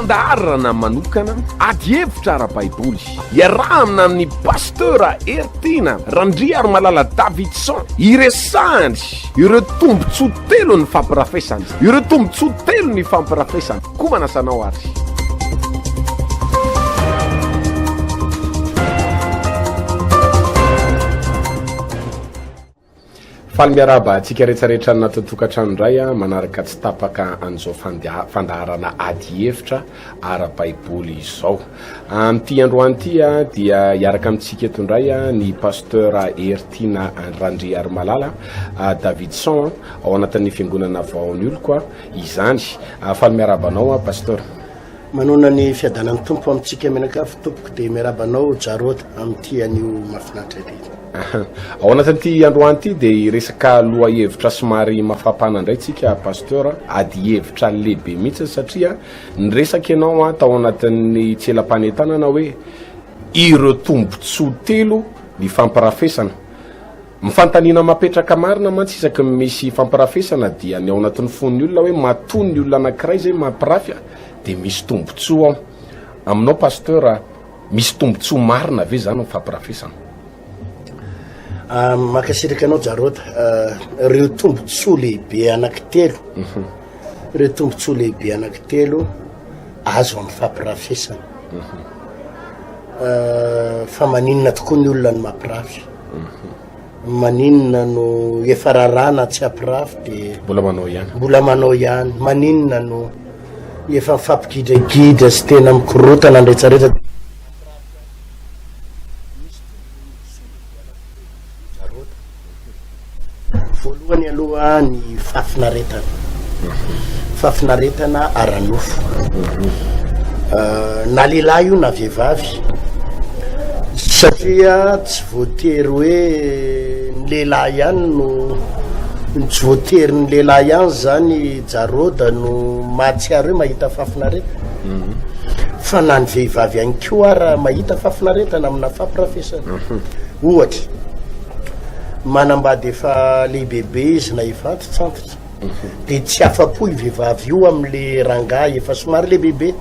Fandaharana manokana, adihevitra ara-baiboly, iarahana amin'ny Pasteur Heritiana Randriarimalala Davidson, iresahany ireo tombontsoa telo ny fampirafesana, ireo tombontsoa telo ny fampirafesana. Koa manasa anao ary. Faly miarahaba antsika rehetra rehetra any anatin'ny tokantrano indray manaraka tsy tapaka an'izao fandaharana ady hevitra ara-baiboly izao. Amin'ity androany ity dia hiaraka amintsika eto indray ny Pasteur Heritiana Randriarimalala Davidson ao anatin'ny fiangonana Vahaony Oloko izany. Faly miarahaba anao Pasteur. Manoana ny fiadanan'ny Tompo amintsika mianakavy tompoko dia miarahaba anao Jarod amin'ity anio mahafinaritra ity. Ao anatin'ity androany ity dia hiresaka lohahevitra somary mafampana indray tsika Pasteur, adihevitra lehibe mihitsy satria niresaka ianao tao anatin'ny tselam-panentanana hoe ireo tombontsoa telo ny fampirafesana. Ny fanontaniana mapetraka marina mantsy isaky ny misy fampirafesana dia ny ao anatin'ny fon'ny olona hoe matoa ny olona anankiray izay mampirafy dia misy tombontsoa ao. Aminao Pasteur a, misy tombontsoa marina ve izany ny fampirafesana? Ah, mankasitraka anao Jarod. Ah, ireo tombontsoa lehibe anankitelo, mhm. ireo tombontsoa lehibe anankitelo azo amin'ny fampirafesana. Mhm. Ah, fa maninona tokoa ny olona no mampirafy? Maninona no efa raràna tsy hampirafy de mbola manao ihany? Mbola manao ihany. Maninona no efa mifampigidragidra sy tena mikorotana ny retraretra de Voalohany aloha ny fahafinaretana, fahafinaretana ara-nofo, na lehilahy io na vehivavy, satria tsy voatery hoe ny lehilahy ihany no, tsy voatery ny lehilahy ihany zany Jarôda no mahatsiaro hoe mahita fahafinaretana, fa na ny vehivavy ihany koa ara mahita fahafinaretana amina fampirafesana, ohatra. Manambady efa lehibebe izy na efa antitrantitra de tsy afa-po io vehivavy io am'le rangahy efa somary lehibebe,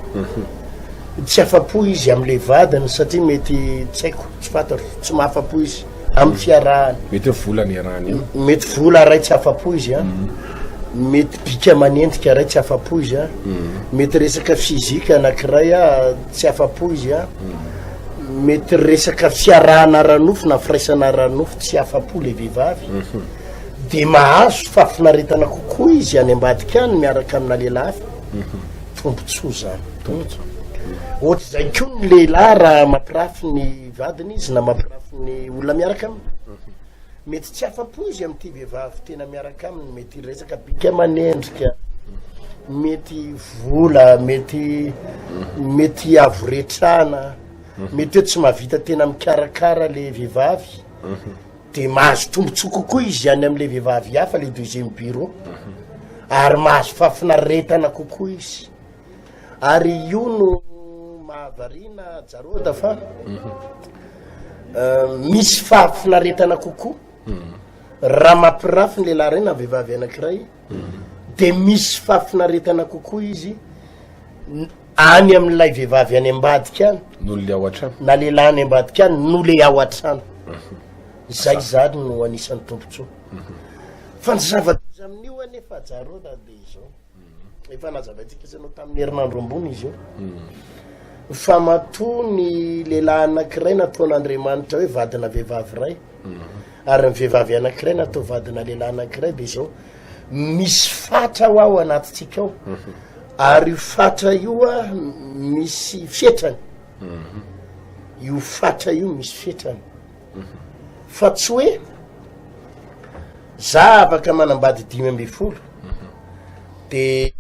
tsy afa-po izy am'le vadiny satria mety tsy haiko, tsy fantatro, tsy mahafa-po izy amy fiarahany. Mety hoe vola niarahany eo. Mety vola ray tsy afa-po izy an, mety bika manendrika ray tsy afa-po izy an, mety resaka physique anakiray a tsy afa-po izy an. Mety resaka fiarahana ara-nofo na firaisana ara-nofo tsy afa-po le vehivavy de mahazo fahafinaretana kokoa izy any ambadika any miaraka amina lehilahy hafa. Tombontsoa zany. Tombontsoa. Ohatr'izay koa ny lehilahy raha mampirafy ny vadiny izy na mampirafy ny olona miaraka aminy. Mety tsy afa-po izy amin'ity vehivavy tena miaraka aminy, mety resaka bika aman'endrika, mety vola, mety mety havoretrana, mety hoe tsy mahavita tena mikarakara le vehivavy, de mahazo tombontsoa kokoa izy any am'le vehivavy hafa, le deuxième bureau, ary mahazo fahafinaretana kokoa izy. Ary io no mahavariana Jarôda fa misy fahafinaretana kokoa raha mampirafy ny lehilahy iray na vehivavy anankiray de misy fahafinaretana kokoa izy any amin'ilay vehivavy any ambadika any noho le ao an-trano na lehilahy any ambadika any no le ao an-trano. Zay zany no anisan'ny tombontsoa. Fa ny zava-doza amin'io anefa Jarôda de izao. Efa nazavaintsika sy ianao tamin'ny herinandro ambony izy io. Fa matoa ny lehilahy anankiray nataon'Andriamanitra hoe vadina vehivavy iray, ary ny vehivavy anankiray natao vadina lehilahy anankiray, dia izao, misy fatra ho ao anatintsika ao, ary io fatra io a, misy fetrany. Io fatra io misy fetrany. Fa tsy hoe za afaka manambady 15 de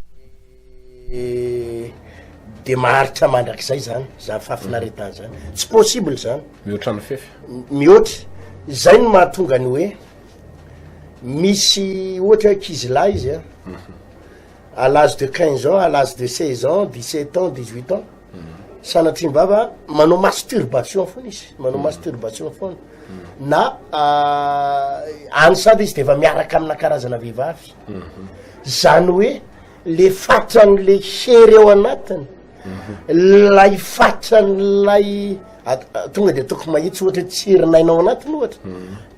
de maharitra mandrakizay zany zany fahafinaretana zany tsy possible zany. Mihoatra ny fefy. Mihoatra. Zay no mahatonga ny hoe misy ohatra hoe ankizy lahy izy a, à l'âge de 15 ans, à l'âge de 16 ans, 17 ans, 18 ans, sanatria vava manao masturbation foana izy, manao masturbation foana. Na any sady izy de efa miaraka amina karazana vehivavy. Zany hoe le fatran'le hery ao anatiny. Lay fatran'lay tonga de ataoko mahitsy ohatra hoe tsirin'aina ao anatiny ohatra,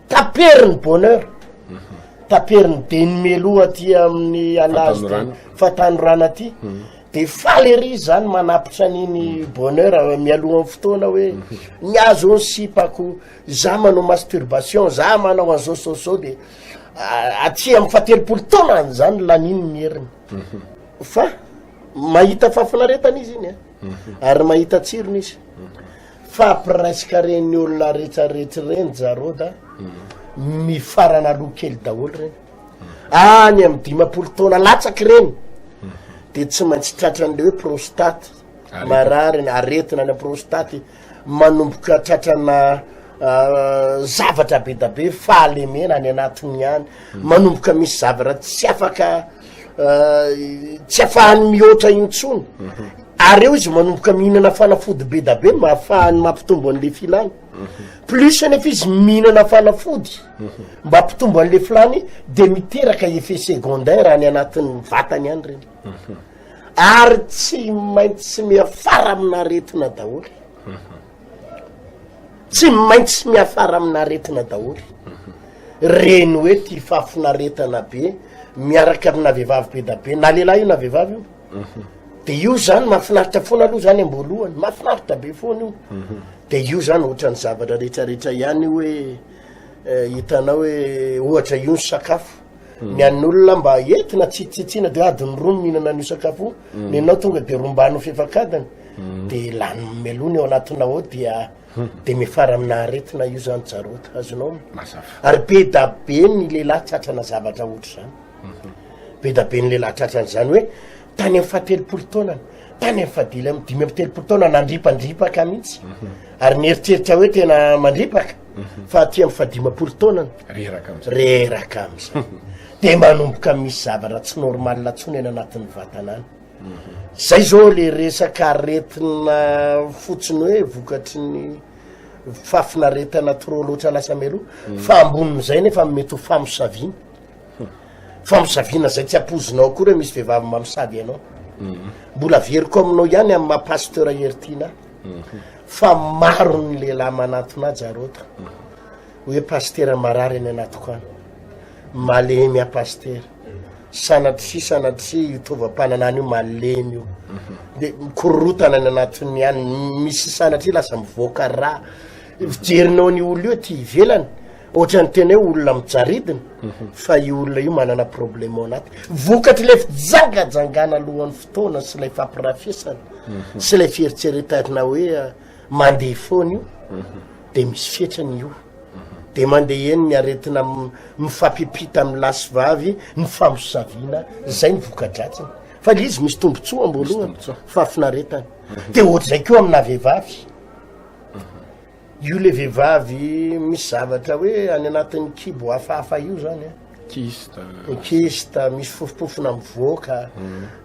taperin'ny bonheur, taperin'ny denimelo aty amin'ny alazy fahatanorana aty, de faly ery izy zany manapitra an'iny bonheur mialohan'ny fotoana hoe ny azo ny sipako, za manao masturbation, za manao an'zao zao zao, de aty amin'ny fahatelopolo taonany zany laniny ny heriny. Fa mahita fahafinaretana izy iny a, ary mahita tsirony izy. Fa presque reny olona retraretra reny Jarod a, mifarana aloha kely daholo reny. Any amin'ny 50 taona latsaky reny de tsy maintsy tratran'le hoe prostate, marary ny aretina any prostate, manomboka tratrana zavatra be da be, fahalemena any anatiny any, manomboka misy zavatra tsy afaka tsy afahany mihoatra intsony, ary eo izy manomboka mihinana fanafody be da be mba ahafahany mampitombo an'le filany. Plus anefa izy mihinana fanafody mba hampitombo an'le filany, de miteraka effet secondaire any anatin'ny vatany any reny, ary tsy maintsy miafara amina aretina daholo, tsy maintsy miafara amina aretina daholo reny hoe ty fahafinaretana be miaraka amina vehivavy be da be, na lehilahy io na vehivavy io. De io zany mahafinaritra foana aloha zany amboalohany, mahafinaritra be foana io. De io zany ohatran'ny zavatra rehetrarehetra ihany io hoe hitanao hoe ohatra io ny sakafo ny an'olona mba entina tsitsitsiana de adiny roa mihinana an'io sakafo io, ny anao tonga de rombano fefakadiny de lany mialoha ny ao anatinao ao, dia de miafara amina aretina io zany Jarota, azonao? Ary be da be ny lehilahy tratrana zavatra ohatra zany, be da be ny lehilahy tratran'izany hoe tany amin'ny fahatelopolo taonany, tany amin'ny fahadily amy 35 taona nandripandripaka mihitsy, ary nieritreritra hoe tena mandripaka, fa aty amin'ny faha-50 taonany reraka am'zay, reraka am'zay de manomboka misy zavatra tsy normal tsony any anatin'ny vatana any. Zay zao le resaka aretina fotsiny hoe vokatry ny fahafinaretana trop loatra lasa mialoha, fa ambonin'izay nefa mety ho famosaviana, famosaviana zay tsy ampoizinao akory hoe misy vehivavy mamosavy anao. Mbola averiko aminao ihany amin'ny maha pasteur Heritiana ahy, fa maro ny lehilahy manantona ahy Jarota hoe pasitera marary any anatiko any, malemy aho pasitera, sanatria sanatria io taovam-pananana io malemy io, de mikorotana any anatiny any, misy sanatria lasa mivoaka rà. Fijerinao ny olona io aty ivelany ohatran'ny tena hoe olona mijaridina, fa io olona io manana problème ao anaty vokatry ilay fijangajangana alohan'ny fotoana sy ilay fampirafesana sy ilay fieritreretana hoe mandeha foana io, de misy fetrany io, de mandeha eny ny aretina mifampipita amin'ny lahy sy vavy, ny famosaviana, zay ny voka-dratsiny. Fa le izy misy tombontsoa amboalohany, fahafinaretana. De ohatr'izay koa amina vehivavy. Io le vehivavy misy zavatra hoe any anatin'ny kibo hafahafa io zany a. Kyste. Kyste, misy fofompofona mivoaka,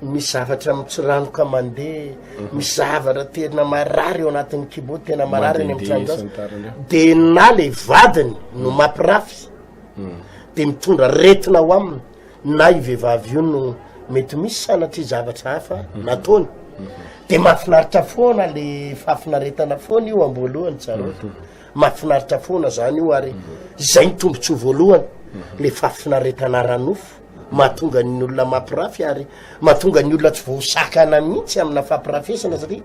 misy zavatra mitsiranoka mandeha, misy zavatra tena marary eo anatin'ny kibo, tena marary any amin'ny Mandehandeha tranonjaza. sy ny tariny eo. De na le vadiny no mampirafy, de mitondra aretina ao aminy, na io vehivavy io no mety misy sanatria zavatra hafa nataony. De mahafinaritra foana le fahafinaretana foana io amboalohany, tsaroako. Mahafinaritra foana zany io, ary zay ny tombontsoa voalohany, le fahafinaretana ara-nofo mahatonga ny olona mampirafy, ary mahatonga ny olona tsy voasakana mihitsy amina fampirafesana, satria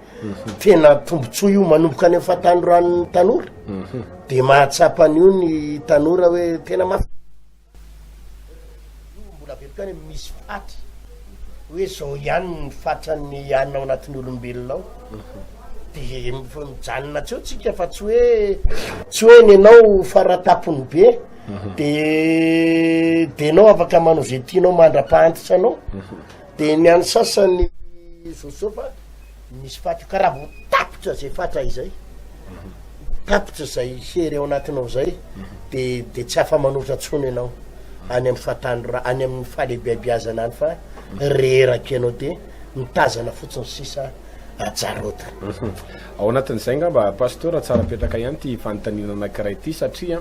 tena tombontsoa io manomboka any amin'ny fahatanoran'ny tanora, de mahatsapa an'io ny tanora hoe tena maf-. Io mbola averiko ihany hoe misy fatra, hoe zao ihany ny fatran'ny hanina ao anatin'ny olombelona ao, de mijanona tsy eo tsika, fa tsy hoe tsy hoe ny anao faratapony be, de de enao afaka manao zay tianao mandra-pahantitra anao, de ny an'ny sasany zao zao, fa misy fatra ka raha vao tapitra zay fatra izay, tapitra zay hery ao anatinao zay, de de tsy afa-manoatra tsony ianao any amin'ny fahatanora, any amin'ny fahalehibeabiazana any, fa reraka ianao de mitazana fotsiny sisa ajarota. Ao anatin'izay angamba Pasteur tsara apetraka ihany ity fanontaniana anankiray ity, satria.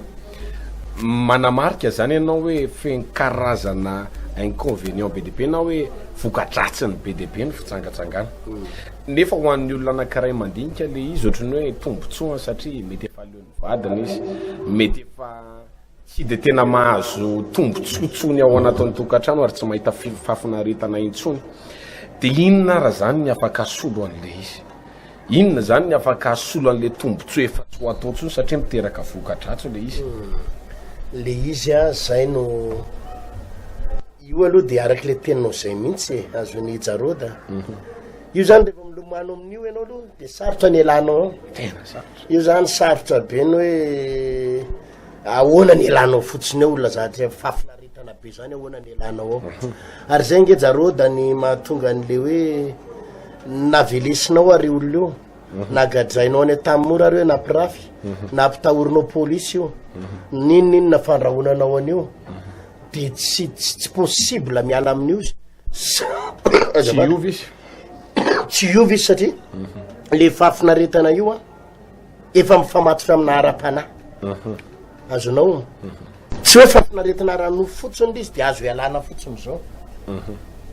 Manamarika zany ianao hoe feno karazana inconvenient be dia be na hoe voka-dratsiny be dia be ny fijangajangana. Nefa ho an'ny olona anankiray mandinika le izy ohatran'ny hoe tombotsoany satria mety efa leon'ny vadiny izy, mety efa tsy dia tena mahazo tombotsoa intsony ao anatin'ny tokantrano ary tsy mahita fahafinaretana intsony. Dia inona ara zany ny afaka asolo an'le izy? Inona izany ny afaka hasolo an'ilay tombontsoa efa tsy ho atao intsony satria miteraka voka-dratsy ilay izy? Le izy a, zay no io aloha de araka le teninao zay mihitsy e, azon'i Jarod a. Io zany rehefa milomano amin'io ianao aloha de sarotra ny ialànao ao. Tena sarotra. Io zany sarotra be ny hoe ahoana ny ialànao fotsiny ao olona zatra fahafinaretana be zany ahoana ny ialànao ao. Ary zay nge Jarod ny mahatonga an'le hoe Na velesinao ary io olona io, na gadrainao any Antanimora ary hoe nampirafy, na ampitahorinao polisy io, n'inon'inona fandrahonanao an'io, de tsy tsy tsy possible miala amin'io izy. Tsy hiova izy. Tsy hiova izy satria le fahafinaretana io an, efa mifamatotra amina ara-panahy. Azonao? Tsy hoe fahafinaretana ara-nofo fotsiny le izy de azo ialana fotsiny zao.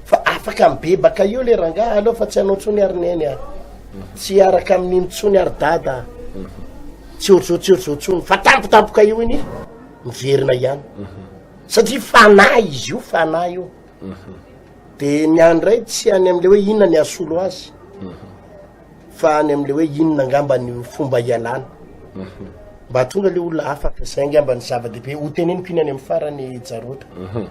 Fa afaka mibebaka eo le rangahy aleo fa tsy hanao tsony ary neny a. Tsy hiaraka amin'iny tsony ary dada a. Tsy ohatr'izao tsy ohatr'izao tsony fa tampotampoka eo iny miverina ihany. Satria fanahy izy io, fanahy io. De ny ahy indray tsy any am'le hoe inona ny hasolo azy. Fa any amin'ilay hoe inona angamba ny fomba hialana mba hahatonga ilay olona afaka, izay angamba ny zava-dehibe ho teneniko iny any amin'ny farany Jarota. Mhm.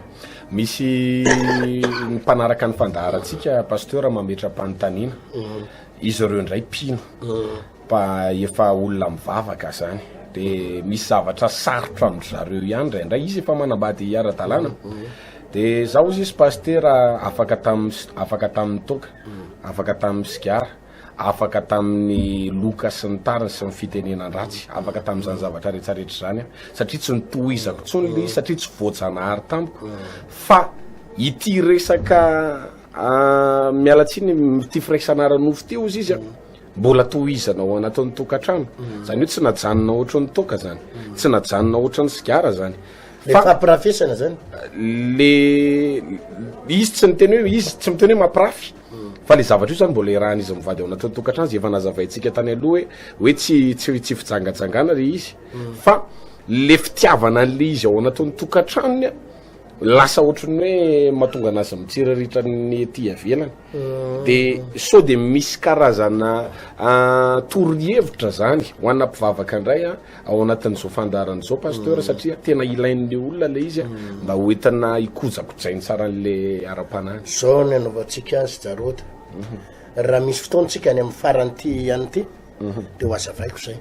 Misy ny mpanaraka ny fandaharantsika Pasteur mametra-panontaniana. Mhm. Izy ireo indray mpino. Mhm. Fa efa olona mivavaka zany. De misy zavatra sarotra amin-dry zareo ihany indraindray. Izy efa manambady ara-dalàna. De zaho hozy izy Pasitera afaka tamin'ny afaka tamin'ny toaka. Afaka tamin'ny sigara, afaka tamin'ny loka sy ny tariny sy ny fitenenan-dratsy, afaka tamin'izany zavatra rehetrarehetra izany aho, satria tsy notohizako intsony ilay izy, satria tsy voajanahary tamiko. Fa ity resaka miala tsiny, ity firaisana ara-nofo ity hozy izy an, mbola tohizana ao anatin'ny tokantrano. Izany hoe tsy najanona ohatran'ny toaka izany, tsy najanona ohatran'ny sigara izany. Le fampirafesana zany. Le izy tsy niteny hoe izy tsy miteny hoe mampirafy fa le zavatra io zany mbola iarahan'izy mivady ao anatin'ny tokantrano zay efa nazavaintsika tany aloha hoe hoe tsy tsy tsy fijangajangana le izy fa le fitiavana an'le izy ao anatin'ny tokantranony a lasa ohatran'ny hoe mahatonga anazy mitsiriritra ny ety ivelany de sao de misy karazana torohevitra zany ho anà mpivavaka indray a ao anatin'izao fandaharana izao pasteur mm. satria tena ilain'le olona le izy mm. mba hoentina hikojakojainy tsara an'le ara-panahy zao ny anaovantsika azy jarota mhm. raha misy fotoana tsika any amin'ny farany ty ihany ty mhm. de ho azavaiko zay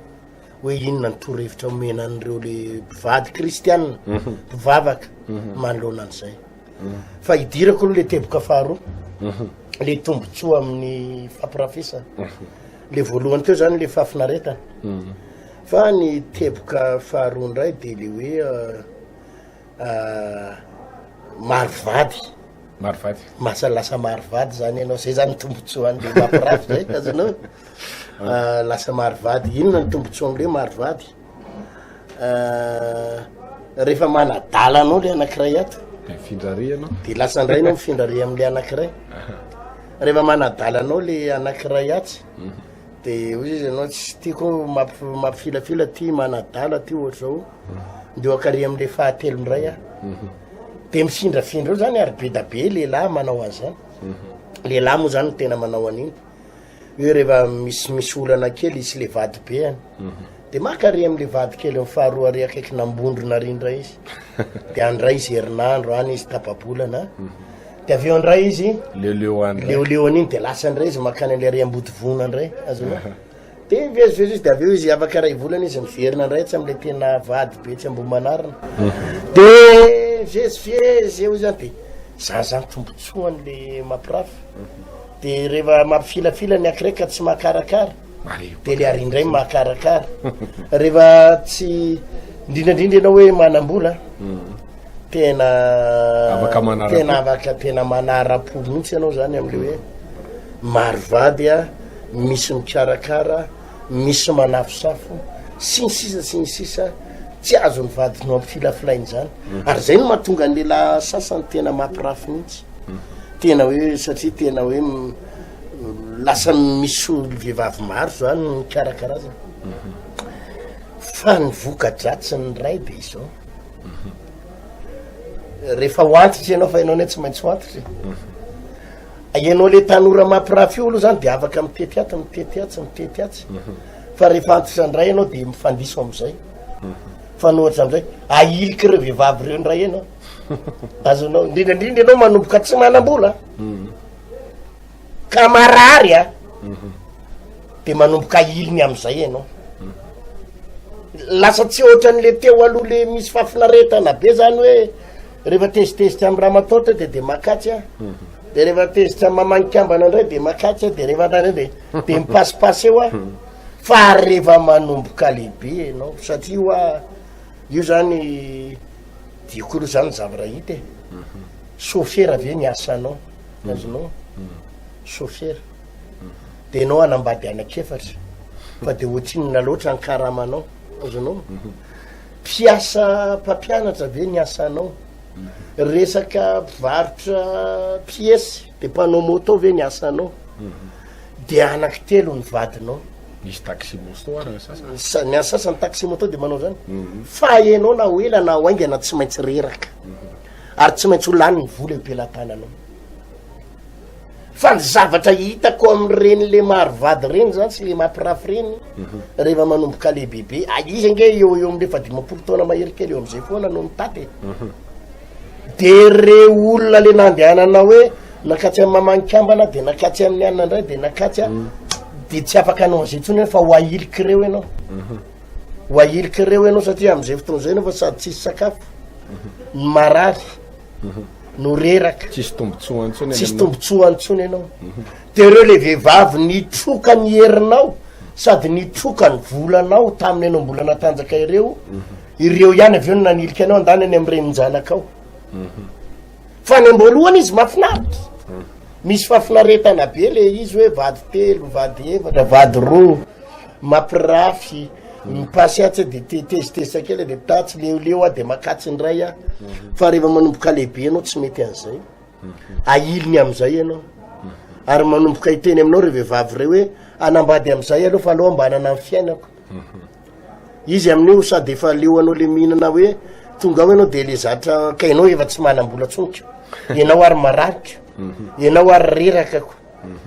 hoe inona ny torohevitra omena an'ireo le mpivady kristianina mhm. mpivavaka manoloana an'izay fa idirako aloha le teboka faharoa le tombotsoa amin'ny fampirafesana Le voalohany teo zany le fahafinaretana fa ny teboka faharoa indray de le hoe maro vady. Maro vady. Masa lasa maro vady zany ianao, zay zany tombotsoan'le mampirafy zay azonao. Lasa maro vady, inona ny tombotsoa amle maro vady? Rehefa manadala anao le anankiray ato. De mifindra ary ianao. De lasa indray ianao mifindra ary amle anankiray. Rehefa manadala anao le anakiray atsy de hoy izy ianao tsy tiako mampifilafila ty manadala ty ohatr'izao ndeho akary am'le fahatelo indray aho de mifindrafindra eo zany ary be da be lehilahy manao an'izany lehilahy moa zany no tena manao an'iny hoe rehefa misy misy olana kely izy le vady be any De maka ary amle vady kely am faharoa ary akaikin' Ambondrona ary indray izy de andray izy herinandro any izy tapa-bolana de avy eo andray izy leoleo any leoleo an'iny de lasa indray izy makany an'le ary Ambodivona indray azonao de mivezivezy izy de avy eo izy afaka ray volana izy miverina indray tsy amle tena vady be tsy Ambohimanarina de mivezivezy eo izy zany de za zany tombotsoan'le mampirafy de rehefa mampifilafila ny ankiray ka tsy mahakarakara de le ary indray mahakarakara rehefa tsy indrindrandrindra ianao hoe manam-bola tena afaka manara tena afaka tena manara-po mihitsy ianao zany am'le hoe maro vady a misy mikarakara misy manafosafo sy ny sisa sy ny sisa. Tsy azon'ny vadinao ampifilafilaina izany. Ary izay no mahatonga ny lehilahy sasany tena mampirafy mihitsy. Tena hoe satria tena hoe lasa misy vehivavy maro zany mikarakara azy. Fa ny voka-dratsin'ny ray de izao. Rehefa ho antitra ianao fa ianao anie tsy maintsy ho antitra e. Ianao le tanora mampirafy io aloha zany de afaka mitety ato, mitety atsy, mitety atsy. Fa rehefa antitra indray ianao de mifandiso am'izay. Fanohatra am'izay, ahiliky ireo vehivavy ireo indray ianao. Azonao, indrindra indrindra ianao manomboka tsy manam-bola. Ka marary a, de manomboka ahiliny am'izay ianao. Lasa tsy ohatran'le teo aloha le misy fahafinaretana be zany hoe rehefa tezitezitra amy ramatoa de de makatsy a, de rehefa tezitra amy mamanikambana indray de makatsy a, de rehefa ndray de de mipasipasy eo a. Fa rehefa manomboka lehibe ianao, satria hoa io zany diako aloha zany zavatra hita e. Sôfera ve ny asanao? Azonao? Sôfera. De ianao hanambady anak'efatra, fa de ohatrinona loatra ny karamanao? Azonao? Mpiasa mpampianatra ve ny asanao? Resaka mpivarotra piesy de mpanao moto ve ny asanao? De anaky telo ny vadinao. Misy taxi moto ary ny sasany. Sa-, ny an'ny sasany taxi moto de manao zany. Fa ianao na ho ela na ho haingana tsy maintsy reraka. Ary tsy maintsy ho lany ny vola eo am-pelatananao. Fa ny zavatra hitako amin'ireny le maro vady ireny zany sy le mampirafy ireny, rehefa manomboka lehibebe, ah, izy ange eo eo amin'le efa 50 taona mahery kely eo amin'izay foana no mitaty e. De reo olona le nandehanana hoe nakatsy amin'ny mamanikambana de nakatsy amin'ny anina indray de nakatsy a, de tsy afaka hanao an'izay intsony ianao fa ho ahiliky ireo ianao. Ho ahiliky ireo ianao satria amin'izay fotoana izay ianao fa sady tsisy sakafo, no marary, no reraka. Tsisy tombontsoa intsony Tsisy tombontsoa intsony ianao. De ireo le vehivavy nitroka ny herinao sady nitroka ny volanao tamin'ny ianao mbola natanjaka ireo, ireo ihany avy eo no nanilika anao andany any amin'ny renin-janakao. Fa any am-boalohany izy mahafinaritra. Misy fahafinaretana be le izy hoe vady telo, vady efatra, vady roa, mampirafy, mipasy atsy de te-, tezitezitra kely de tatsy, leoleo aho de makatsy indray aho. Fa rehefa manomboka lehibe ianao tsy mety an'izay. Ahiliny amin'izay ianao. Ary manomboka hiteny aminao ireo vehivavy ireo hoe hanambady amin'izay aloha fa aleo mba hanana ny fiainako. Izy amin'io sady efa leo anao le mihinana hoe tonga ao ianao de le zatra ka ianao efa tsy manam-bola tsony ko. Ianao ary marary ko. Ianao ary reraka ko.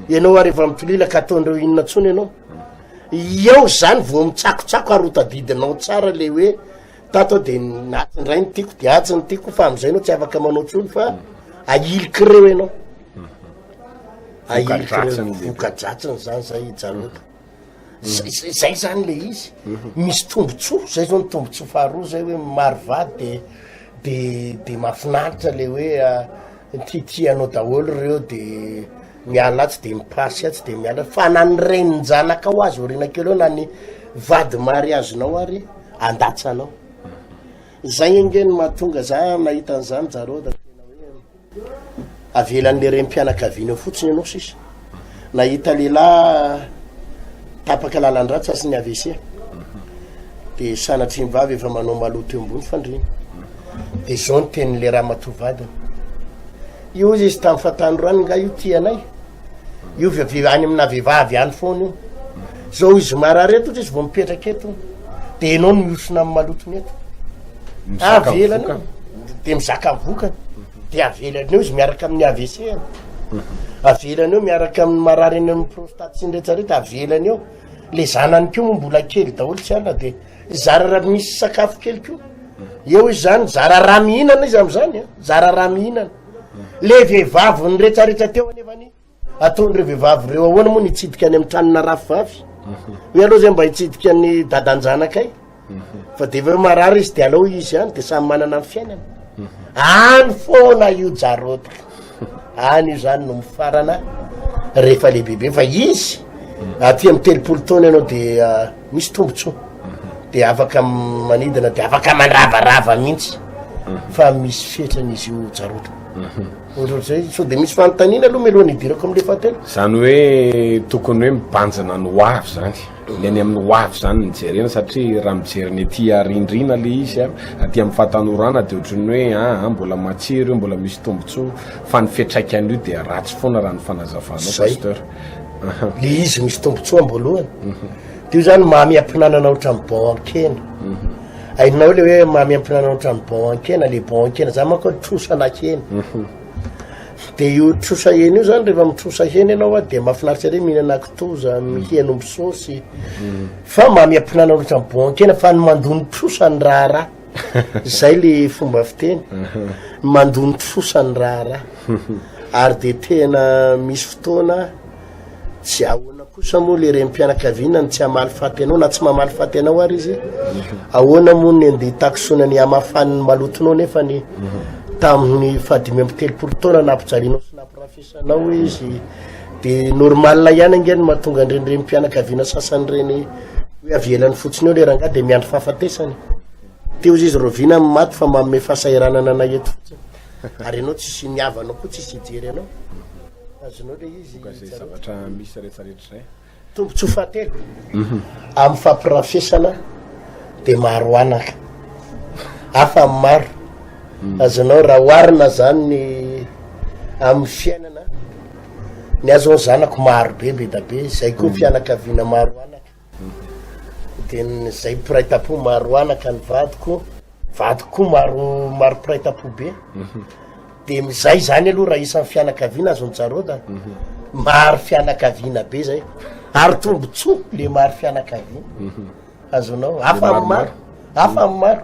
Ianao ary efa mitolila ka ataondreo inona tsony ianao. Eo zany vao mitsakotsako ary ho tadidinao tsara le hoe tato aho de atsy indray ny tiako de atsy ny tiako fa am'izay ianao tsy afaka manao tsony fa ahilik'ireo ianao. Ahilik'ireo voka-dratsiny zany zay Jalota. Zay zany le izy. Misy tombotsoa, zay zao ny tombotsoa faharoa zay hoe maro vady de de de mahafinaritra le hoe tiatia anao daholo reo de miala atsy de mipasy atsy de miala, fa na ny renin-janakao aza aoriana kely eo na ny vady mariazinao ary andatsa anao. Zay ange no mahatonga za nahita an'izany Jarod tena hoe Avelan'le renim-pianakaviana eo fotsiny ianao sisa. Nahita lehilahy tapaka lalan-dratsy azy ny AVC. De sanatria ny vavy efa manao maloto eo ambony fandriana. De zao ny tenin'le ramatoa vadiny. Io hozy izy tamin'ny fahatanorany nga io tia anay. Io vehivavy any amina vehivavy any foana io. Zao izy marary eto izy vao mipetraka eto. De ianao no mihosona amin'ny malotony eto. Avelany eo. De mizaka ny vokany. De avelany eo izy miaraka amin'ny AVC any. Avelany eo miaraka amin'ny marary any amin'ny prostate sy ny rehetra rehetra avelany eo. Le zanany koa moa mbola kely daholo tsy alina de zara raha misy sakafo kely koa. Eo izy zany zara raha mihinana izy am'zany a, zara raha mihinana. Le vehivavy ny rehetrarehetra teo anefany ataon'ireo vehivavy ireo ahoana moa ny hitsidika any amin'ny tranona rafivavy? Hoe aloha zay mba hitsidika ny dadan-janakay. Fa de efa hoe marary izy de alao izy any de samy manana ny fiainany. Any foana io Jarod. Any io zany no mifarana rehefa lehibebe fa izy aty amin'ny 30 taona ianao de misy tombotsoa. De afaka manidina de afaka mandravarava mihitsy. Fa misy fetrany izy io Jarod. Ohatrohatr'izay. Sao dia misy fanontaniana aloha mialohan'ny hidirako amin'ilay fahatelo? Izany hoe tokony hoe mibanjina ny ho avy izany. Ny any amin'ny ho avy izany no jerena satria raha mijery ny aty arindrina ilay izy a, aty amin'ny fahatanorana dia ohatran'ny hoe aa mbola matsiro io, mbola misy tombontsoa fa ny fiantraikan'io dia ratsy foana raha ny fanazavanao Zay. Pasteur. Le izy misy tombontsoa am-boalohany. Dia io zany mamy ampinanana ohatran'ny bon an-kena. Hainao le hoe mamy ampinanana ohatran'ny bon an-kena, le bon an-kena zany manko hoe trosana hena. De io trosa hena io zany rehefa mitrosa hena ianao a de mahafinaritra ery mihinana kitoza, mihena omby saosy. Fa mamy ampinanana ohatran'ny bon an-kena fa ny mandoa ny trosa ny raharaha. Zay le fomba fiteny. Ny mandoa ny trosa ny raharaha. Ary de tena misy fotoana Tsy ahoana kosa moa le renim-pianakaviana no tsy hamaly faty anao na tsy mamaly faty anao ary izy? Ahoana moa ny andeha hitakisoana ny hamafany ny malotonao nefa ny tamin'ny faha-35 taona nampijalianao sy nampirafesanao izy? De normal ihany ange ny mahatonga an'ireny renim-pianakaviana sasany ireny hoe avelany fotsiny eo le rangahy de miandry fahafatesany. Teo izy izy rahoviana ny maty fa manome fahasahiranana anay eto fotsiny. Ary ianao tsisy ny havanao koa tsisy hijery anao. Azonao le izy. Boka izay zavatra misy rehetrarehetra izay. Tombontsoa fahatelo amin'ny fampirafesana dia maro anaka. Hafa amin'ny maro. Azonao raha oharina zany ny amin'ny fiainana, ny ahy zao ny zanako maro be be da be, zay koa fianakaviana maro anaka. Dia ny zay mpiray tampo maro anaka ny vadiko, vadiko koa maro maro mpiray tampo be. De zay zany aloha raha isan'ny fianakaviana azon'i Jarôda, maro fianakaviana be zay, ary tombotsoa le maro fianakaviana, azonao, hafa amin'ny maro, hafa amin'ny maro,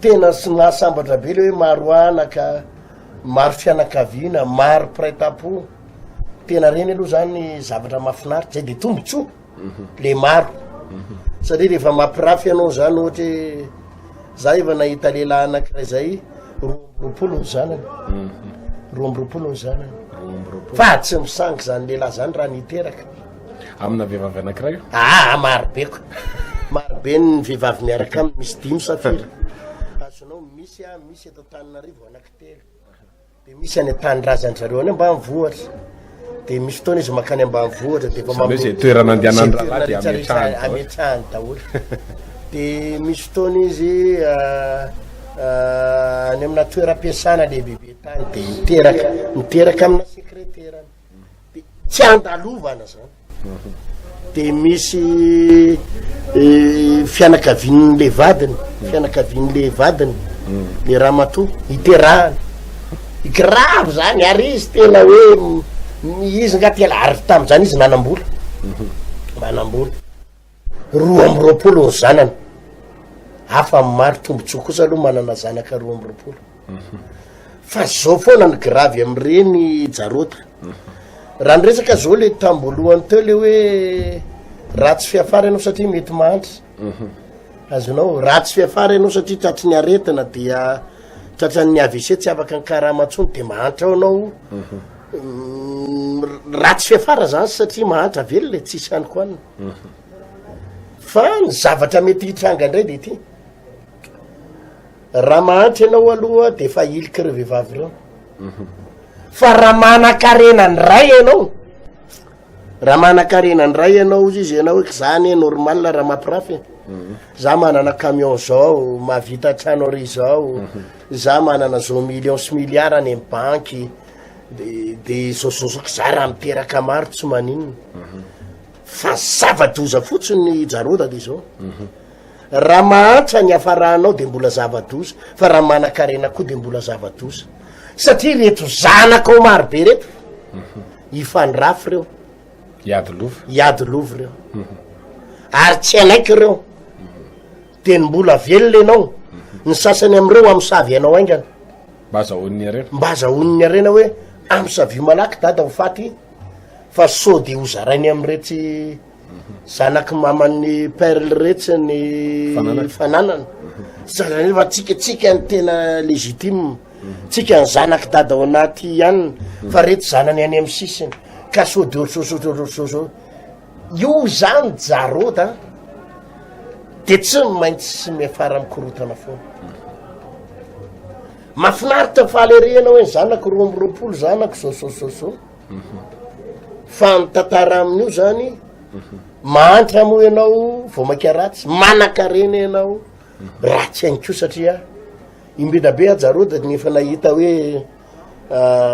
tena sy nahasambatra be le hoe maro anaka, maro fianakaviana, maro mpiray tampo, tena reny aloha zany zavatra mahafinaritra, zay de tombotsoa le maro, satria rehefa mampirafy ianao zany ohatra hoe za efa nahita lehilahy anankiray zay, 22 ny zanany 22 ny zanany fa tsy misangy zany lehilahy zany raha niteraka amina vehivavy anankiray io aa ah, marobe ko marobe ny vehivavy miaraka aminy misy dimy sa firy azonao misy a misy eto Antananarivo anankitelo De misy any an-tanindrazan-dry zareo any ambanivohitra. De misy fotoana izy mankany ambanivohitra de efa Izany hoe izay toerana andehanan'ny rahalahy dia ametrahany daholo. Ametrahany daholo. De misy fotoana izy any amina toeram-piasana lehibebe tany de miteraka, miteraka amina sekreterany. De tsy andalovana zany. De misy fianakavian'le vadiny, fianakavian'le vadiny, le ramatoa iterahany, grave zany ary izy tena hoe izy nga tena ary tam'zany izy nanam-bola, manam-bola, 22 ny zanany, hafa ny maro, tombotsoa kosa aloha manana zanaka 22. Fa zao foana ny grave amin'ireny jarota. Raha niresaka zao le tamboalohany teo le hoe ratsy fiafara ianao satria mety mahantra. Azonao, ratsy fiafara ianao satria tratry ny aretina dia tratran'ny AVC tsy afaka ny karama intsony de mahantra ao ianao. Ratsy fiafara zany satria mahantra velona e, tsisy haniko hanina. Fa ny zavatra mety hitranga indray de ity. Raha mahantra ianao aloha de efa ahiliky ireo vehivavy ireo. Fa raha manan-karena ndray ianao, raha manan-karena ndray ianao ozy izy ianao hoe za anie normal raha mampirafy e. Za manana camion zao, mahavita trano ary zao, za manana zao millions sy milliards any amin'ny banky, de de zao zao zao, za raha miteraka maro tsy maninona. Fa zava-doza fotsiny Jarôda de zao. Raha mahantra ny hafaranao dia mbola zava-doza, fa raha manan-karena koa dia mbola zava-doza. Satria ireto zanakao marobe ireto, hifandrafy ireo. Hiady lova. Hiady lova ireo. Ary tsy hanaiky ireo. Dia ny mbola velona ianao, ny sasany amin'ireo hamosavy anao haingana. Mba azahoany ny harena. Mba azahoany ny harena hoe amosavio malaky dada ho faty, fa sao dia hozarainy amin'iretsy Zanak'i maman'i Perle retsy ny fananana. Zany fa tsika tsika ny tena légitime. Tsika ny zanak'i dada ao anaty ihany fa reto zanany any amin'ny sisiny. Ka sao de ohatr'izao Io zany Jarod a de tsy maintsy miafara amin'ny korotana foana. Mahafinaritra faly ery ianao hoe zanako 22, zanako zao zao zao zao. Fa ny tantara amin'io zany, mahantra moa ianao vao mainka ratsy, manankarena ianao ratsy ihany koa satria imbedabe aho Jarod ny efa nahita hoe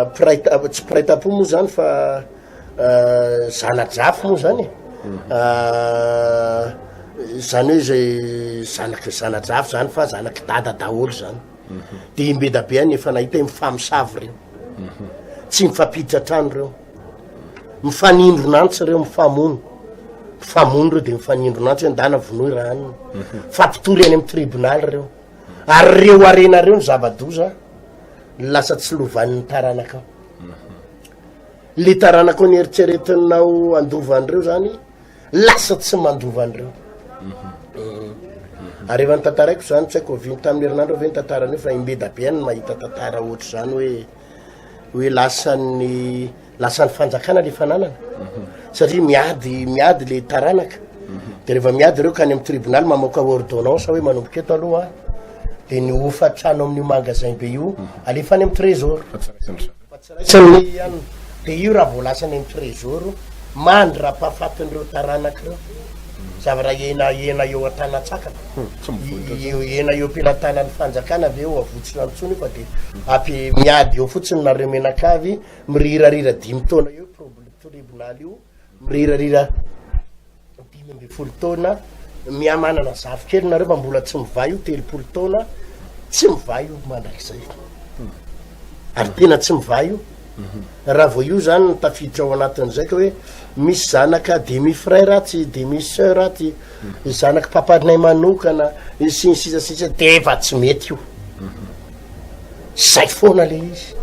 mpiray ta- tsy mpiray tampo moa zany fa zana-drafy moa zany e. Zany hoe zay zanaky zana-drafy zany fa zanak'i dada daholo zany. De imbedabe aho ny efa nahita hoe mifamosavy reo. Tsy mifampiditra an-trano reo. Mifanindrona antsy reo, mifamono. Mifamono reo de mifanindrona antsy hoe ndana vonoy raha anona. Fampitory any amin'ny tribonaly reo. Ary reo harena reo ny zava-doza lasa tsy lovan'ny taranakao. Le taranakao nieritreretinao handova an'ireo zany lasa tsy mandova an'ireo. Ary efa notantaraiko zany, tsy haiko oviana tamin'ny herinandro ve nitantarana io fa imbedabe any mahita tantara ohatr'izany hoe hoe lasan'ny lasan'ny fanjakana le fananana satria miady miady le taranaka de rehefa miady ireo ka any amin'ny tribonaly mamoaka ordonnance hoe manomboka eto aloha de ny hofa-trano amin'io magasin be io alefa any amin'ny trésor. Fa tsy raisiny ihany. De io raha vao lasa any amin'ny trésor mandra-pahafatin'ireo taranaka ireo. Zavatra hena hena eo an-tanan-tsakana. Hena eo am-pelatanan'ny fanjakana ve eo avotsina intsony io fa de ampy miady eo fotsiny nareo mianakavy mirirarira dimy taona eo tribonaly io mirirarira 15 taona, miha manana zafikely nareo fa mbola tsy mivaha io 30 taona, tsy mivaha io mandrakizay. Ary tena tsy mivaha io. Raha vao io zany no tafiditra ao anatin'izay ka hoe misy zanaka demi frère atsy, demi sœur atsy, zanaky papanay manokana, sy ny sisa sy ny sisa, de efa tsy mety io. Zay foana le izy.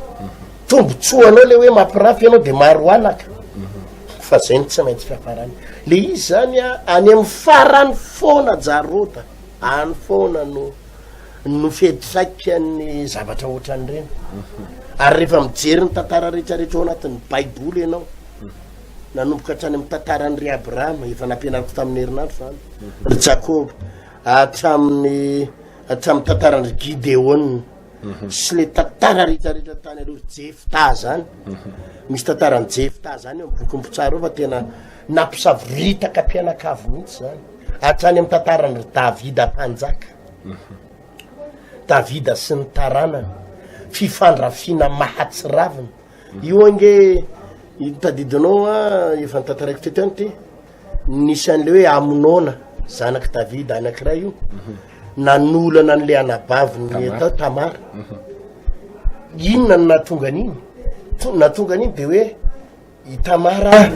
Tombotsoanao le hoe mampirafy ianao de maro anaka. Fa zay no tsy maintsy fiafarany. Le izy zany a, any amin'ny farany foana Jarota, any foana no no fiantraikan'ny zavatra ohatran'ireny. Ary rehefa mijery ny tantara rehetrarehetra ao anatin'ny Baiboly ianao, nanomboka hatrany amin'ny tantaran'i ry Abrahama, efa nampianariko tamin'ny herinandro izany, ry Jakoba, hatramin'ny hatramin'ny tantaran'i Gideona, sy le tantara rehetrarehetra tany aloha ry Jefta zany misy tantaran'i Jefta zany eo amin'ny bokin'ny mpitsara eo fa tena nampisavoritaka mpianakavy mihitsy zany hatrany amin'ny tantaran'i ry Davida mpanjaka Davida sy ny taranany fifandrafiana mahatsiravina io ange tadidinao a efa notantaraiko teto ihany ty Nisy an'ilay hoe Amnona, zanak'i Davida anankiray io, nanolana an'ilay anabaviny atao Tamara. Inona no nahatonga an'iny? Nahatonga an'iny dia hoe i Tamara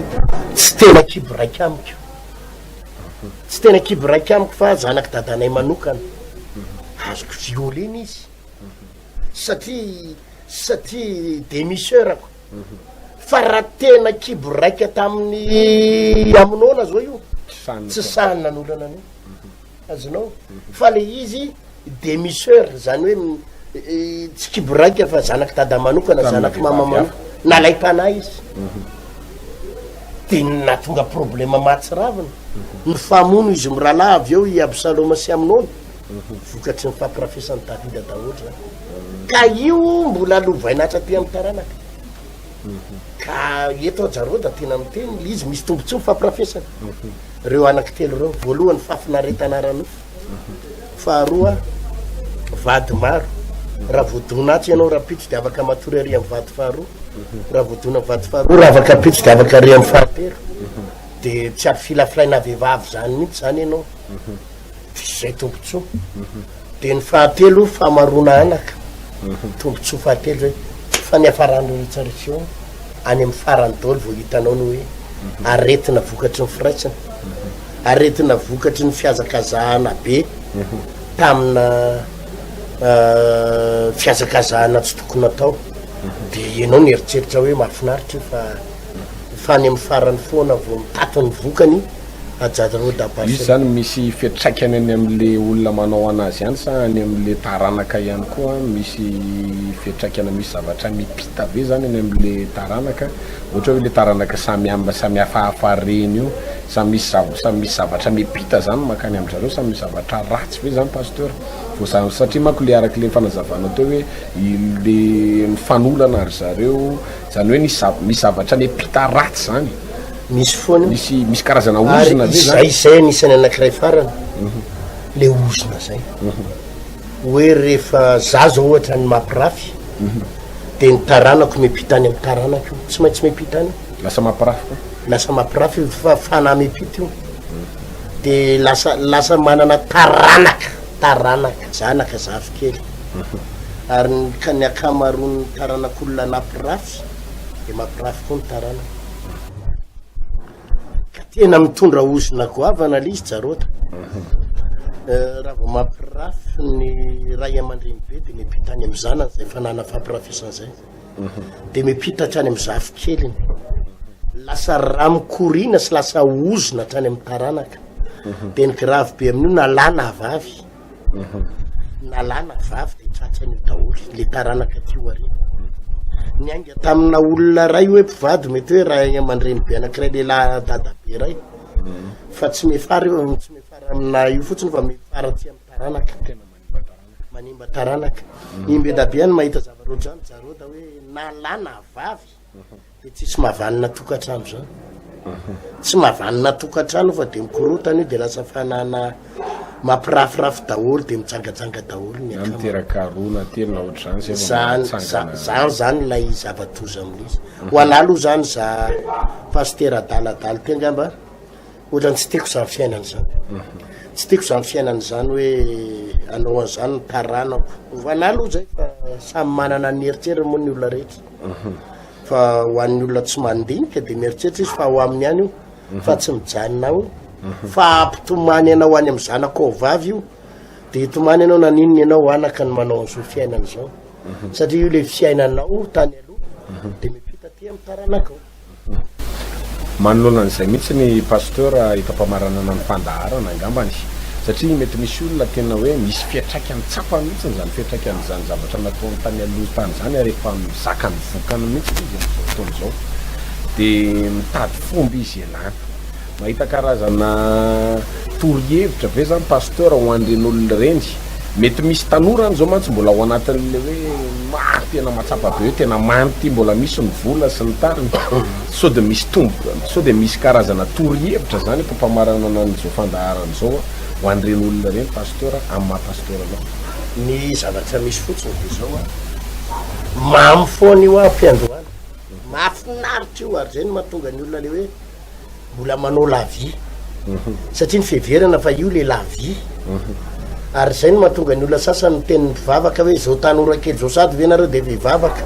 tsy tena kibo raika amiko. Tsy tena kibo raika amiko fa zanak'i dadanay manokana. Azoko violena izy. Satria satria demi-sœur-ko. Fa raha tena kibo raika tamin'ny Amnona zao io, tsy sahy nanolana an'io. Azonao? Fa le izy demi sœur, zany hoe tsy kibo raika fa zanak'i dada manokana, zanak'i mama manokana. Nalaim-panahy izy. De nahatonga problème mahatsiravina. Nifamono izy mirahalahy avy eo i Absaloma sy Amnona. Vokatry ny fampirafesan'i Davida daholo zany. Ka io mbola lovaina hatraty amin'ny taranaka. Ka eto aho Jarôda tena miteny le izy misy tombontsoa ny fampirafesana. Ireo anankitelo ireo, voalohany fahafinaretana ara-nofo, faharoa vady maro, raha voadona atsy ianao rahampitso de afaka matory ary amin'ny vady faharoa, raha voadona vady faharoa raha afaka ampitso de afaka ary amin'ny fahatelo, de tsy ampifilafilaina vehivavy zany mihitsy zany ianao. Izay tombontsoa. Dia ny fahatelo, famaroana anaka. Tombontsoa fahatelo zay. Fa ny hafaran'ireo rehetra eo, any amin'ny farany daholo vao hitanao ny hoe aretina vokatry ny firaisana, aretina vokatry ny fihazakazahana be tamina fihazakazahana tsy tokony atao. Dia ianao nieritreritra hoe mahafinaritra io fa fa any amin'ny farany foana vao mitaty ny vokany. Hajaroda Izy zany misy fiantraikany any amle olona manao anazy ihany sa any amle taranaka ihany koa misy fiantraikana misy zavatra mipita ve zany any amle taranaka ohatra hoe le taranaka samy samy hafahafa reny io sa misy zav sa misy zavatra mipita zany makany amzareo sa misy zavatra ratsy ve zany pasteur vao za satria manko le arakle fanazavanao teo hoe le mifanolana ry zareo zany hoe nisy zav misy zavatra mipita ratsy zany. Misy foana io. Misy misy karazana ozona ve zany? Ary izay anisan'ny anankiray farany, le ozona zay. Hoe rehefa za zao ohatra ny mampirafy, de ny taranako miampita any amin'ny taranako io, tsy maintsy miampita any. Lasa mampirafy koa? Lasa mampirafy io fa fanahy miampita io. De lasa lasa manana taranaka, taranaka, zanaka, zafikely. Ary ny ka ny ankamaroan'ny taranak'olona nampirafy de mampirafy koa ny taranany. Ka tena mitondra ozona goavana le izy Jarota. Eh, raha vao mampirafy ny ray aman-dreny be de miampita any amin'ny zanany zay fanana fampirafesana zay. De miampita hatrany amin'ny zafikeliny. Lasa rà mikoriana sy lasa ozona hatrany amin'ny taranaka. De ny grave be amin'io na lahy na vavy. Na lahy na vavy dia tratran'io daholo le taranaka aty aoriana. Niainga tamina olona iray hoe mpivady mety hoe ray aman-dreny be anankiray lehilahy dadabe iray fa tsy miafara io, tsy miafara amina io fotsiny fa miafara aty amin'ny taranaka. Tena manimba taranaka. Manimba taranaka. Imbedabe any mahita zavatra ohatr'izany Jarôda hoe na lahy na vavy. Dia tsisy mahavanona tokantrano zany. Tsy mahavanona tokantrano fa dia mikorotana io dia lasa fanana mampirafirafy daholo dia mijangajanga daholo ny akama. Miteraka roa na telo na ohatr'izany zay vao Zany mitsangana. zany zany ilay zava-doza amin'izy. Ho anah aloha zany za pasitera adaladala ty angamba ohatrany tsy tiako zany fiainana zany. Tsy tiako zany fiainana zany hoe anao an'izany ny taranako. Ho anah aloha zay fa samy manana ny eritreriny moa ny olona rehetra. Fa ho an'ny olona tsy mandinika dia mieritreritra izy fa ao aminy ihany io fa tsy mijanona ao fa hampitomany anao any amin'ny zanakao vavy io dia hitomany ianao naninona ianao anaka no manao an'izao fiainana izao satria io le fiainanao tany aloha dia miampita aty amin'ny taranakao. Manoloana an'izay mihitsy ny Pasteur eto am-pamaranana ny fandaharana angambany satria mety misy olona tena hoe misy fiantraikany tsapa mihitsy izany fiantraikan'izany zavatra nataony tany aloha tany izany ary efa mizaka ny vokany mihitsy izy amin'izao fotoana izao dia mitady fomba izy ialana. Mahita karazana torohevitra ve zany Pasteur ho an'ireny olona ireny? Mety misy tanora any zao mantsy mbola ao anatin'le hoe maro tena mahatsapa be hoe tena mamy ity mbola misy ny vola sy ny tariny. Sao dia misy tombo, sao dia misy karazana torohevitra zany eto am-pamaranana an'izao fandaharana izao ho an'ireny olona ireny Pasteur amin'ny maha Pasteur anao? Ny zavatra misy fotsiny dia izao an, mamy foana io am-piandohana, mahafinaritra io ary izay no mahatonga ny olona le hoe mbola manao la vie satria ny fiheverana fa io le la vie ary zay no mahatonga ny olona sasany miteny ny mpivavaka hoe zao tanora kely zao sady ve nareo de efa hivavaka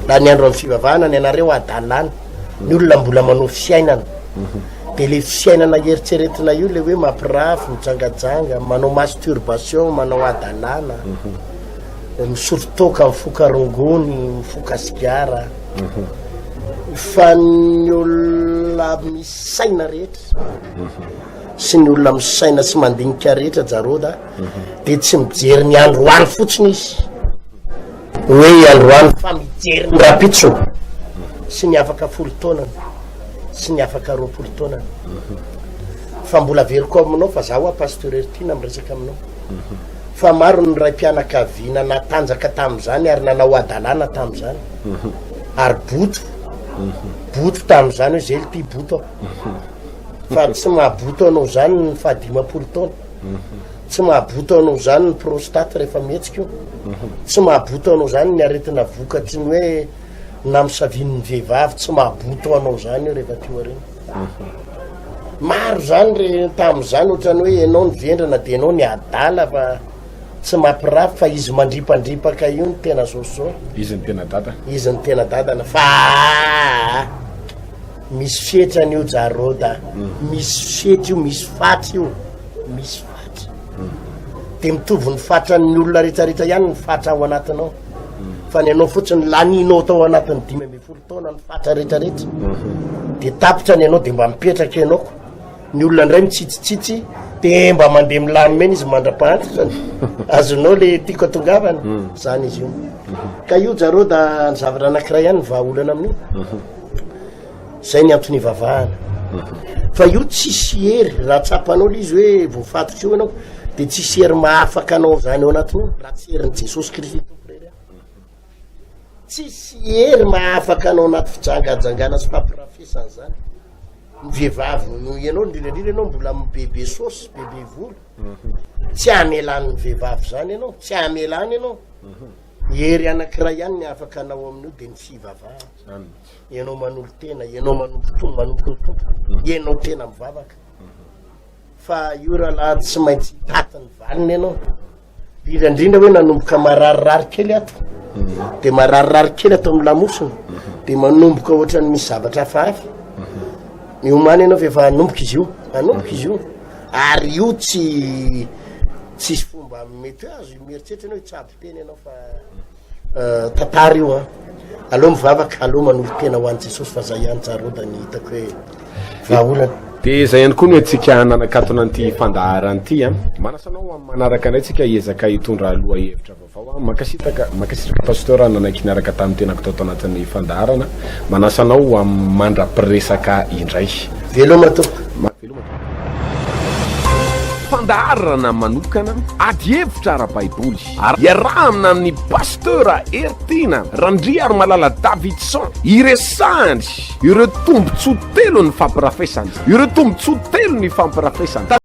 na ny andro amin'ny fivavahana ny anareo adalàna ny olona mbola manao fiainana de le fiainana eritreretina io le hoe mampirafy mijangajanga manao masturbation manao adalàna misotro toaka mifoka rongony mifoka sigara Fa ny olona misaina rehetra sy ny olona misaina sy mandinika rehetra Jaroda dia tsy mijery ny androany fotsiny izy hoe androany fa mijery ny rahampitso sy ny afaka folo taonany sy ny afaka 20 taonany fa mbola averiko aminao fa za hoa pasteur Heritiana miresaka aminao Fa maro ny raim-pianakaviana natanjaka tamin'izany ary nanao hadalana tamin'izany. Ary boto. Boto tamin'izany hoe zay ity boto aho. Fa tsy mahaboto anao izany ny fahadimampolo taona. Tsy mahaboto anao izany ny prostate rehefa mihetsika io. Tsy mahaboto anao izany ny aretina vokatry ny hoe namisavian'ny vehivavy, tsy mahaboto anao izany io rehefa aty aoriana. Maro zany re tamin'izany ohatrany hoe ianao ny vendrana de ianao ny adala fa tsy mampirafy fa izy mandripandripaka io ny tena zao Izy ny tena dada. Izy ny tena dadana fa misy fetrany io Jarôda misy fetra io misy fatra io misy fatra de mitovy ny fatran'ny olona rehetrarehetra ihany ny fatra ao anatinao fa ny anao fotsiny laninao tao anatin'ny 15 taona ny fatra rehetrarehetra de tapitra ny anao de mba mipetraka ianao ko. Ny olona indray mitsitsitsitsy de mba mandeha milamina eny izy mandra-pahantrany. Azonao le tiako atongavana? Zany izy io. Ka io jareo da ny zavatra anankiray ihany ny vahaolana amin'io. Zay ny antony ivavahana. Fa io tsisy hery, raha tsapanao le izy hoe voafatotra io ianao, de tsisy hery mahafaka anao zany ao anatinao, raha tsy herin'i Jesosy Kristy Tompo irery ihany. Tsisy hery mahafaka anao anaty fijangajangana sy fampirafesana zany. Ny vehivavy no ianao, indrindra indrindra ianao mbola bebe sôsy, bebe volo. Tsy hamelany ny vehivavy zany ianao, tsy hamelany ianao. Hery anankiray ihany ny afaka anao amin'io de ny fivavahana. Ianao manolo-tena, ianao manompo Tompo, manompo ny Tompo, ianao tena mivavaka. Fa io rahalahy tsy maintsy hitaty ny valiny ianao. Indrindra indrindra hoe nanomboka mararirary kely ato, de mararirary kely ato amin'ny lamosina, de manomboka ohatran'ny misy zavatra hafahafa. Miomàna ianao fa efa hanomboka izy io, hanomboka izy io. Ary io tsy tsisy fomba mety hoe azo mieritreritra ianao hitsabo tena ianao fa Tantara io an! Aleo mivavaka, aleo manolo-tena ho an'i Jesosy fa zay ihany Jarod ny hitako hoe vahaolana. Dia izay ihany koa no entintsika nanakatona an'ity fandaharana ity an! Manasa anao amin'ny manaraka indray tsika hiezaka hitondra lohahevitra vaovao an! Mankasitaka, mankasitraka Pasteur nanaiky niaraka tamin'ny tenako tato anatin'ny fandaharana. Manasa anao ho amin'ny mandra-piresaka indray. Veloma tompoko. Veloma tompoko. Fandaharana manokana, adihevitra ara-baiboly. Ary iarahana amin'ny Pasteur Heritiana Randriarimalala Davidson hiresahany ireo tombontsoa telo ny fampirafesana. Ireo tombontsoa telo ny fampirafesana.